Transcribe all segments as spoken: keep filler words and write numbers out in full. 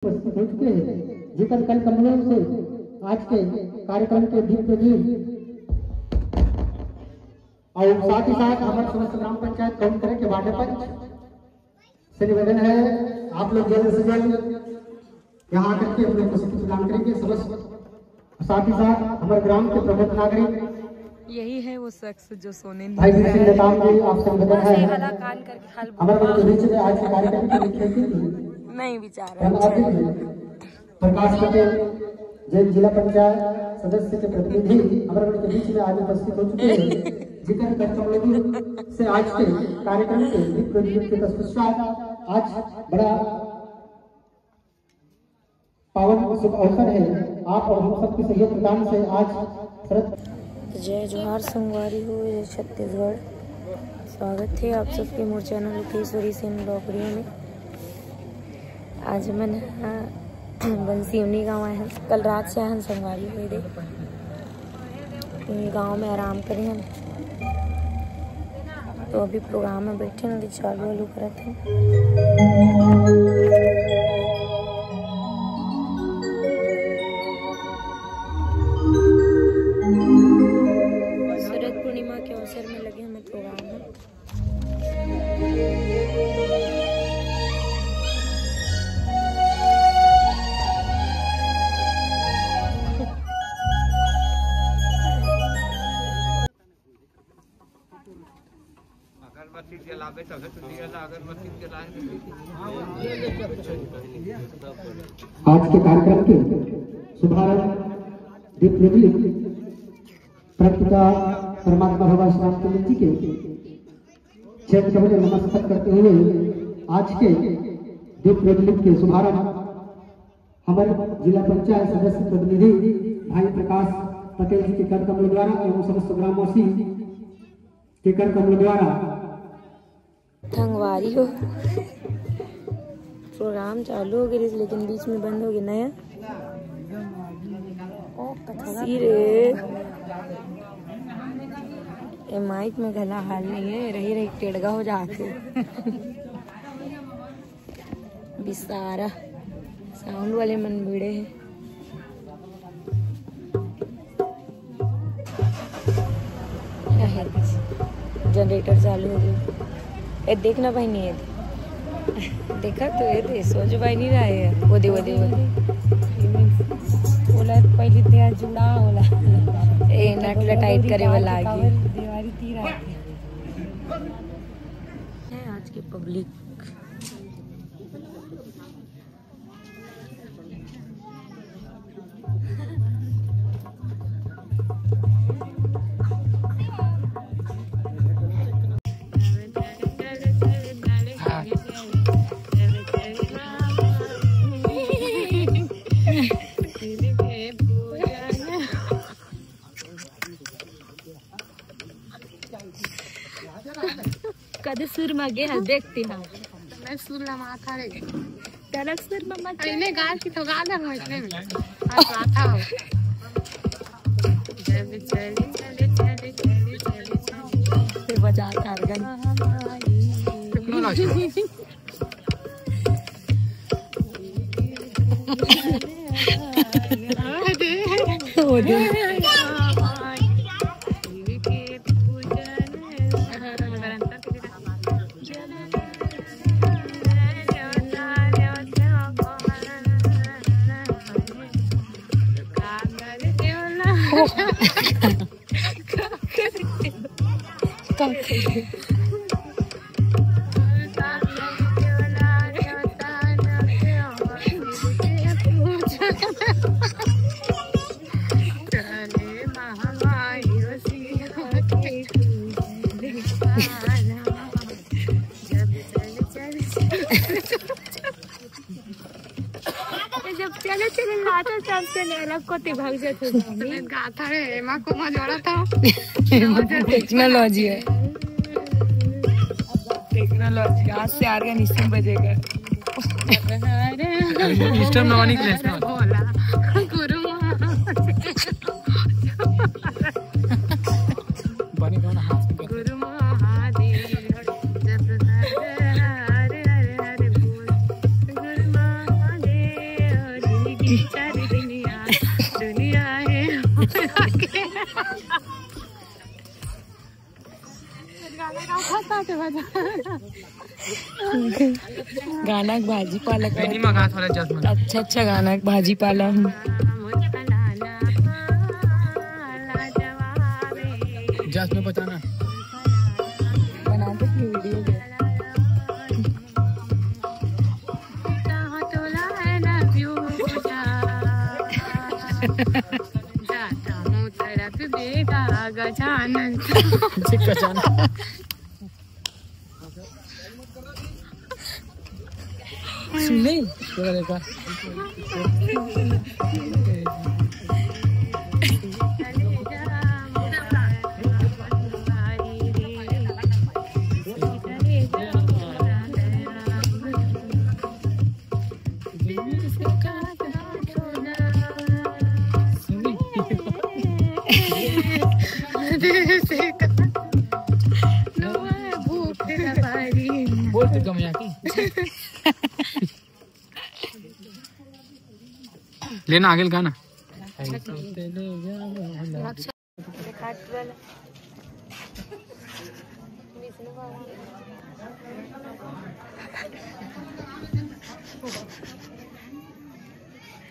उपस्थित हो चुके हैं, जेकर कर कमलों से आज के कार्यक्रम के दीप प्रज्वलित। और साथ ही साथ हमारे समस्त ग्राम पंचायत कौन करे के वार्ड पंच से निवेदन है, आप लोग जल्द से जल्द यहाँ आकर के अपने उपस्थिति प्रदान करेंगे। समस्त, साथ ही साथ हमारे ग्राम के प्रमुख नागरिक यही है वो शख्स जो सोने नहीं भाई जी सिंह नेताम जी, आपसे निवेदन है, हमारे बीच में आज के कार्यक्रम के मुख्य अतिथि नहीं विचार प्रकाश पटेल, जैन जिला पंचायत सदस्य के प्रतिनिधि हमारे बीच में आज उपस्थित हो चुके हैं, जिनका कार्यक्रम से आज के कार्यक्रम के दीप प्रज्वलित के पश्चात आज बड़ा पावन शुभ अवसर है। आप और हम सबके सहयोग प्रदान से आज शरद जय जोहार संगवारी हो, जय छत्तीसगढ़। स्वागत है आप सबके मोर चैनल लोकेश्वरी सेन डोकरिया में। आज मन ह बंसीवनी गांव आए हन, कल रात से आए हन संगवारी हो दे। गांव में आराम करे हन, तो अभी प्रोग्राम में बैठे हन, अभी चालू वालू करत हन। शरद पूर्णिमा के अवसर में लगे हमें प्रोग्राम है। अगरबत्ती जलावे तब तो दिया ला, अगरबत्ती जलाए। आज के कार्यक्रम के शुभारंभ दीप प्रज्वलित परमपिता परमात्मा भगवान श्री रामचंद्र जी के चरण कमल में नमस्कार करते हुए आज के दीप प्रज्वलित के शुभारंभ हमारे जिला पंचायत सदस्य प्रतिनिधि भाई प्रकाश पटेल जी के कर कमल द्वारा एवं समस्त ग्रामवासी के कर कमल द्वारा। संगवारी हो, प्रोग्राम चालू हो गए, लेकिन बीच में बंद हो गए नया। सी रे, ए माइक में घला हाल नहीं है, रही रही टेढ़गा हो जाते। बिसारा साउंड वाले मन भिड़े हैं। जनरेटर चालू हो गई। ए, देखना भाई नहीं है। देखा तो ये दे, सोच भाई नहीं रहा है। वो दे, वो दे, वो दे। बोला पहले ते जुड़ा होला। ए, नट लटाइट करे वाला आगे। देवारी तीर आगे। है आज के पब्लिक। कदे सुर म गे हस, देखती हूँ। मैं सुर ला माथा रे। तलक सुर म मत। इने गाल की तो गाल है, इसने भी। आज माथा हो। चले, चले, चले, चले। फिर बजा तारगन। टेक्नोलॉजी। ओ दे। जब चले चले लाता तब से अलग कोती भाग जाते। गाता है, एमा कोमा जोड़ा था। टेक्नोलॉजी है। टेक्नोलॉजी। आज से आर्गन इसी में बजेगा। सिस्टम नवा निकले इसमें। बोला, गुरु बने कौन हाथ में गुरु महादेव। जप हरे हरे हरे हरे बोल। गुरु महादेव। सारी दुनिया, दुनिया है। गाना के भाजी पालक। नहीं, नहीं, मंगा थोड़ा जस मंगा। अच्छा, अच्छा गाना के भाजी पालक। जस में बचाना। बना दे वीडियो। जाता हूँ तरफ बेगा गजानन। सुने? बोल तू कम यहाँ की। लेना आगे गाना।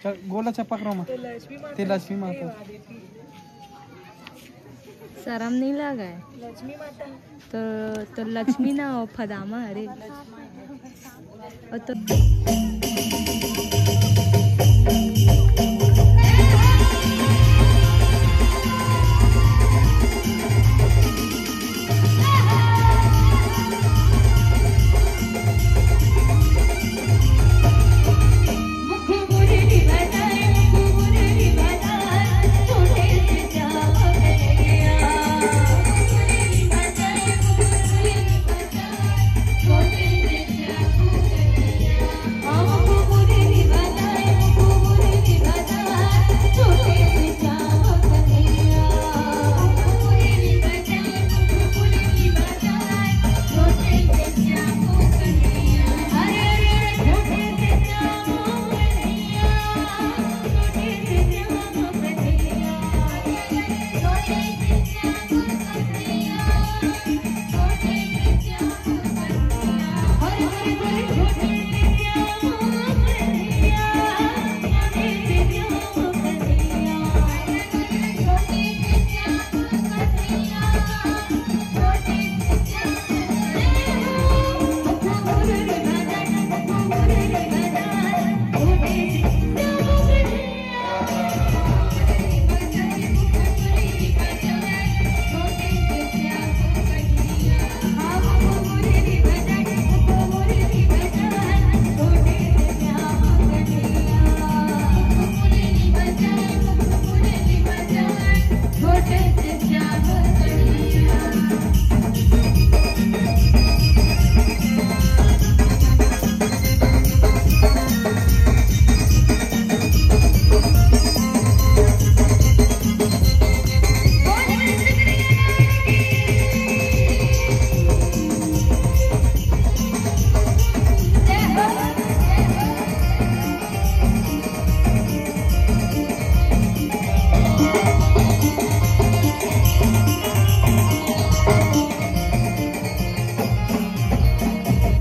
चल, गोला चपक रहा मैं। ते लक्ष्मी माता। शर्म नहीं लगा है? तो, तो लक्ष्मी ना हो, फदामा हरे। और तो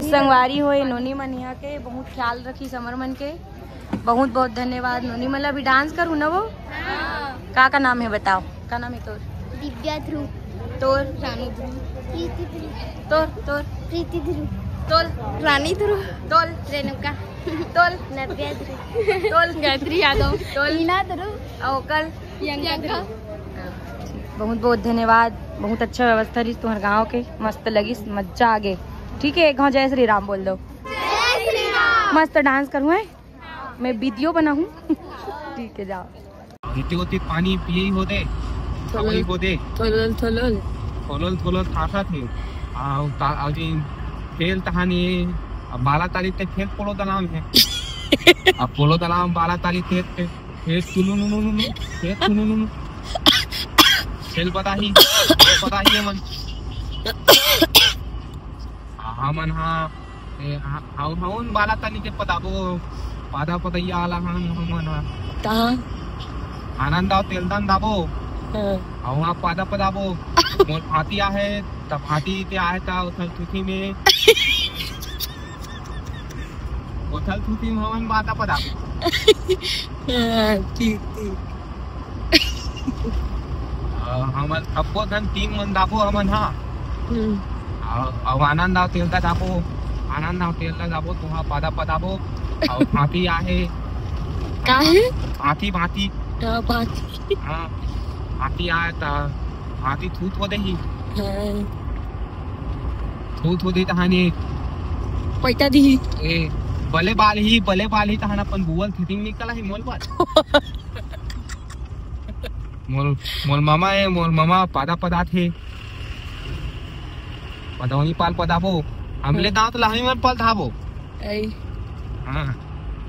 संगवारी हो, ए नोनी मन यहाँ के बहुत ख्याल रखिस हमर मन के। बहुत बहुत धन्यवाद नोनी। मतलब अभी डांस करूँ ना वो? हाँ। का का नाम है बताओ, का नाम है तोर? दिव्या ध्रुव। तोर? रानू ध्रुव। प्रीति ध्रुव। तोर, तोर? प्रीति ध्रुव। तोल? रानी ध्रुव। तोल? रेणुका। तोल? नव्या ध्रुव। तोल? गायत्री यादव। तोल? हीना ध्रुव। अउ ओकर? प्रियंका ध्रुव। बहुत बहुत धन्यवाद, बहुत अच्छा व्यवस्था रहिस तुहर गांव के, मस्त लगिस, मजा आ गे। ठीक है, एक घाव जय श्री राम बोल दो। जय श्री राम। मस्त डांस करूँ है। मैं वीडियो बनाऊँ। ठीक है, जाओ। जीते होती पानी पिए ही होते, थोलल, खवाई होते। थोलल, थोलल। थोलल, थोलल खासा थे। आ, ता-, आ, जी, फेल तहानी, अब बाला ताली ते फेल पोलो दलाम है। अब पोलो दलाम बाला ताली ते, ते, फेल तुलु नु नु नु नु, फेल तुलु नु नु। फेल पता ही, फेल पता ही है मन। हमन हा, ए, हा, हा, हा, उन बाला ताली के पताबो, पादा पदइया आला हम, हमन ह। कहाँ? आनंद दाव तेलदन दाबो। हाँ। अउ वहाँ पादा पदाबो। मोर भांति आहे, त भांति ते आहे, त उथल थुथी में। उथल थुथी में हमन पादा पदाबो। हाँ, ठीक, ठीक। अ, हमन सब्बो झन टीम मन दाबो हमन, हाँ। हम्म। अउ, अउ आनंद अउ तेलदा दाबो, आनंद अउ तेलदा दाबो, तुहा पादा पदाबो, अउ भांति आहे। का हे? भांति, भांति। हाँ, भांति। हाँ, भांति आए त भांति थूत हो देही। हाँ। थूत हो देही तहाने। पैटा दिही। ए, बले बाल ही, बले बाल ही तहान अपन बुअल थेतिंग निकल ही मोल बाल। मोर, मोर मामा हे, मोर मामा पादा पदात हे। पदौनी पाल पदाबो। हमले हाँ। दांत लहमी मन पल धाबो। ऐ। हाँ।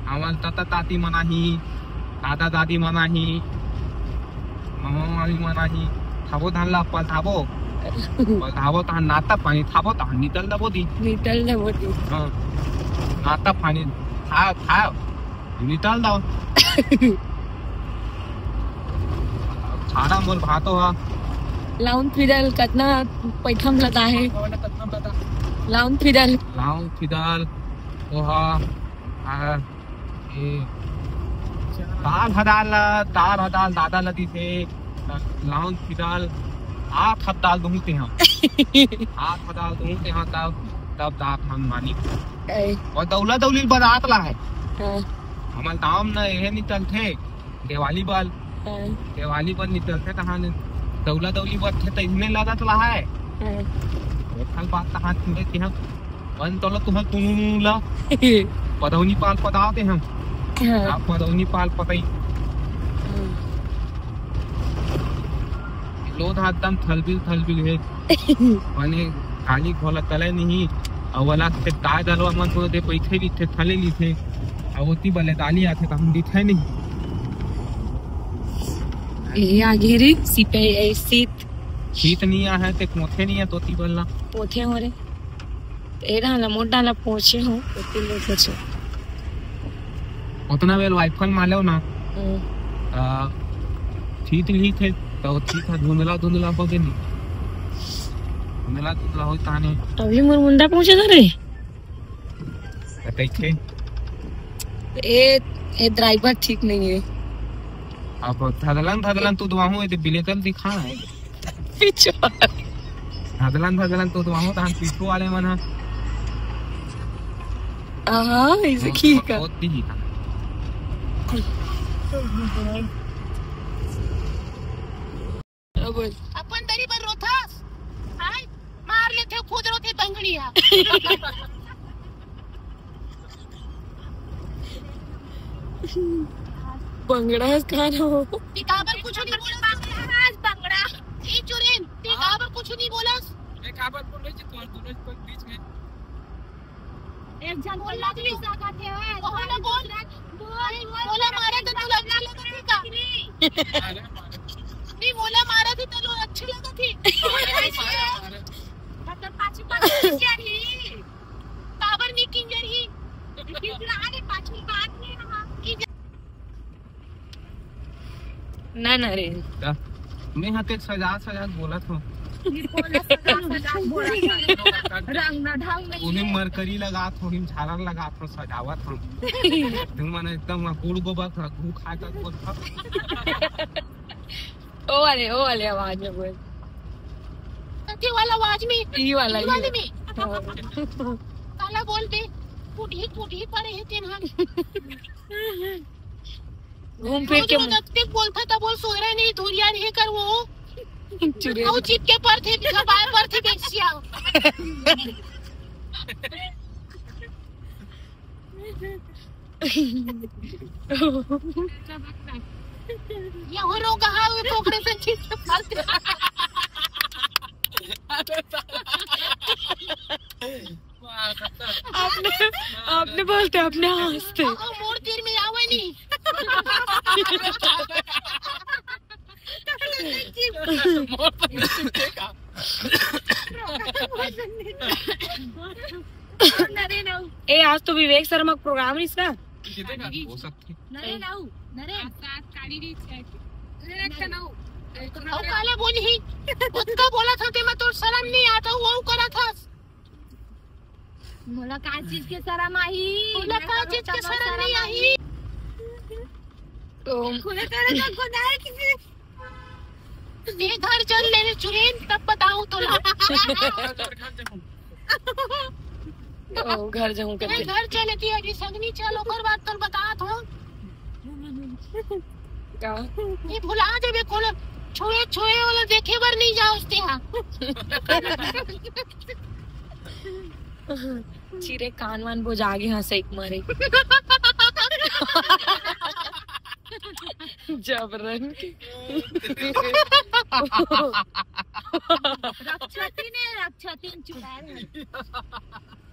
हमन तता ताती मनाही, दादा दादी मनाही, मामा मामी मनाही। थाबो धान ला पल धाबो। पल धाबो तहान नाता पानी थाबो तहान नितल दबो दी। नितल दबो दी। हाँ। नाता पानी था, था। निकाल दो। छाड़ा मोर भातो हा। लाउन फिदल कतना पैठम लदा हे? कतना लदा? लाउन फिदल। लाउन फिदल, ओहा, आ, ए, तार हदाल, तार हदाल दादा लदी थे। लाउन फिदल, आठ हदाल दूँ ते हम। आठ हदाल दूँ ते हम, तब, तब दात हम मानी। ए। अउ दौला दौली बरात ला हे। हाँ। हमर गांव म न एहे निकलथे, देवाली बल। हाँ। देवाली बल निकलथे, तहां दौला दौली बरथे, त इतने लगत ला हे। हाँ। ओखर बाद तहां तुंदे के हम, बन तोला तुहर तुनु ला। पदौनी पाल पदावते हम। हाँ। आप पदौनी पाल पतई। हाँ। लोधा एकदम थलबिल थलबिल हे। माने खाली घोला तले नहीं, अउ वाला से दाय दलवा मन तो दे पैठे लिथे, थले लिथे, अउ ओती बले दाली आथे त हम दिथे नहीं। ए आगे रे, सिपे-, ए, सीत। सीत नहीं आहे, ते पोथे नहीं आहे, तोती बल्ला। पोथे हो रे। ए डाला, मोट डाला पोछे हो, ओती ले पोछे। ओतना बेल वाइफल मालेव ना। हम्म। आ, ठीक, ठीक है, तो ठीक है, धुंधला, धुंधला हो गे नहीं। धुंधला, धुंधला हो ताने। अभी मोर मुंडा पहुंचे ना रे। कैसे? ए, ए ड्राइवर ठीक नहीं है। अब धदलन, धदलन तू दुआहूं, ए दे बिलेकल दिखा है। पीछू। धदलन, धदलन तो, तो वहाँ तहां पीछू वाले मन ह। आहा, इसे की का? बहुत ही था। अब अपन दरी पर रोथस। हाय, मार लेथे, खुद रोथे बंगड़ी हा। बंगड़ा हस कहाँ हो? ती काबर कुछ नहीं बोलस? बंगड़ा। ए चुरेन, ती काबर कुछ नहीं बोलस? मैं काबर बोल रही थी तुम्हारे दोनों के बीच में? एक जन बोलना भी सकत है। ओहो ना बोल। बोल, बोल। बोला मारा तो तू अच्छा लगत थी का? अरे मारा। नहीं बोला मारा तो तू अच्छा लगत थी। अरे मारा, मारा। मतलब पाछू पाछू क्या रही? काबर नहीं किंजर ही? किंजर आगे पाछू बात नहीं रहा। ना, ना रे। का? मैं हा तेक सजा, सजा बोलत हूँ। ये बोला सजा, सजा बोलत हूँ। रंग ना ढंग नहीं उन्हें है। मरकरी लगात हूँ, हिम झालर लगात हूँ, सजावत हूँ। तुम मन एकदम वहाँ गुड़ गोबर था, घू खा कर बोलत हूँ। ओ वाले, ओ वाले आवाज में बोल। कथी वाला आवाज में? ई वाला, ई ई वाले वाला। में? हाँ। काला बोल दे, टूटही, टूटही पड़े है तेन हम। घूम फिर रोज के रोज अतके बोलथा त बोल, सोयरा नहीं, धुरिया नहीं कर वो। चुड़ैल। वो चिपके पर थे, बिखा पाए पर थे, बेचिया। ये हो रोग हा, वो कोकड़े से ठीक से फंस गया। आपने, आपने बोलते, आपने हंसते। ओ, मोर तीर में आवे नहीं। ए, आज तो विवेक शर्मा का प्रोग्राम रहिस ना? हो सकती। नरेन आऊ, नरेन। साथ काली रीच है। नरेन का नाऊ। अउ काला बोलही, ओतका बोलत हस ते में तोर शरम नहीं आता, वो करत हस। मोला का चीज के शरम आही? मोला का चीज के शरम नहीं आही? खुले करे तो गुनाह किसी ये घर चल ले रे चुड़ैल, तब बताऊं तोला। ओ, घर जाऊं ये करके। घर चले थी अभी संगनी चल, ओकर बाद तोल बतात हो। का? ये भुला जबे कोनो छुए छुए वाला देखे बर नहीं जाओ उसते हाँ। चिरे कान वान बोजा गे हंसे एक मारे। जबरन के। रक्षती ने रक्षती चुड़ैल।